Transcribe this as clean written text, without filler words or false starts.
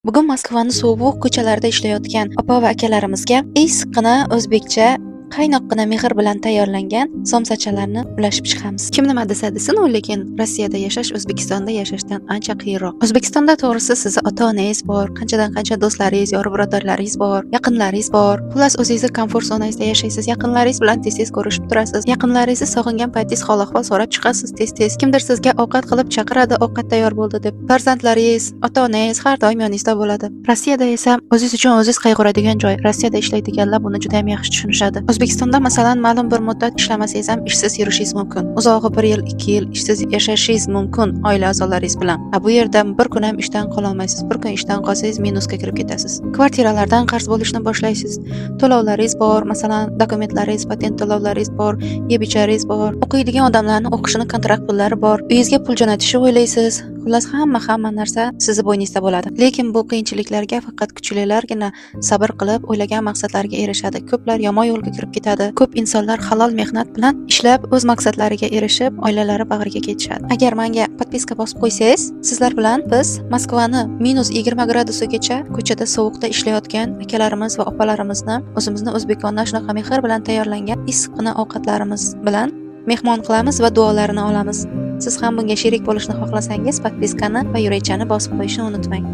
Bugun Moskvani sovuq ko'chalarida ishlayotgan opa va akalarimizga issiqqina o'zbekcha qaynoqqina mehr bilan tayyorlangan somsachalarni ulashib chiqamiz. Kim nima desa desin, u lekin Rossiyada yashash O'zbekistonda yashashdan ancha qiyinroq. O'zbekistonda, to'g'risi, sizni ota-onangiz bor, qanchadan qancha do'stlaringiz, yor birodarlaringiz bor, yaqinlaringiz bor. Xullas, o'zingizni komfort zonangizda yashaysiz, yaqinlaringiz bilan tez-tez ko'rishib turasiz. Yaqinlaringizni sog'ingan paytingiz hol-ahvol so'rab chiqasiz tez-tez. Kimdir sizga ovqat qilib chaqiradi, ovqat tayyor bo'ldi deb. Farzandlaringiz, ota-onangiz har doim yoningizda bo'ladi. Rossiyada esa o'zingiz uchun o'zingiz qayg'uradigan joy. Rossiyada ishlaydiganlar buni juda ham yaxshi tushunishadi. O'zbekistonda, masalan, ma'lum bir muddat ishlamasangiz ham ishsiz yurishingiz mumkin. Uzog'i 1 yil, 2 yil ishsiz yashashingiz mumkin oila a'zolaringiz bilan. A bu yerda bir kun ham ishdan qololmaysiz. Bir kun ishdan qolsangiz, minusga kirib ketasiz. Kvartiralardan qarz bo'lishni boshlaysiz. To'lovlaringiz bor, masalan, dokumentlaringiz, patent to'lovlaringiz bor, yeb icharingiz bor. O'qiydigan odamlarni o'qishini kontrakt pullari bor. Uyingizga pul jo'natishni o'ylaysiz. Xullas, hamma narsa sizni bo'yningizda bo'ladi. Lekin bu qiyinchiliklarga faqat kuchlilargina sabr qilib, o'ylagan maqsadlariga erishadi. Ko'plar yomon yo'lga kirib ketadi. Ko'p insonlar halol mehnat bilan ishlab, o'z maqsadlariga erishib, oilalari bag'riga ketishadi. Agar menga подписка bosib qo'ysangiz, sizlar bilan biz Moskvani -20 gradusigacha ko'chada sovuqda ishlayotgan akalarimiz va opalarimizni o'zimizni o'zbekona shunaqa mehr bilan tayyorlangan issiqqina ovqatlarimiz bilan mehmon qilamiz va duolarini olamiz. Siz ham bunga sherik bo'lishni xohlasangiz, подписка ni va yurakchani bosib qo'yishni unutmang.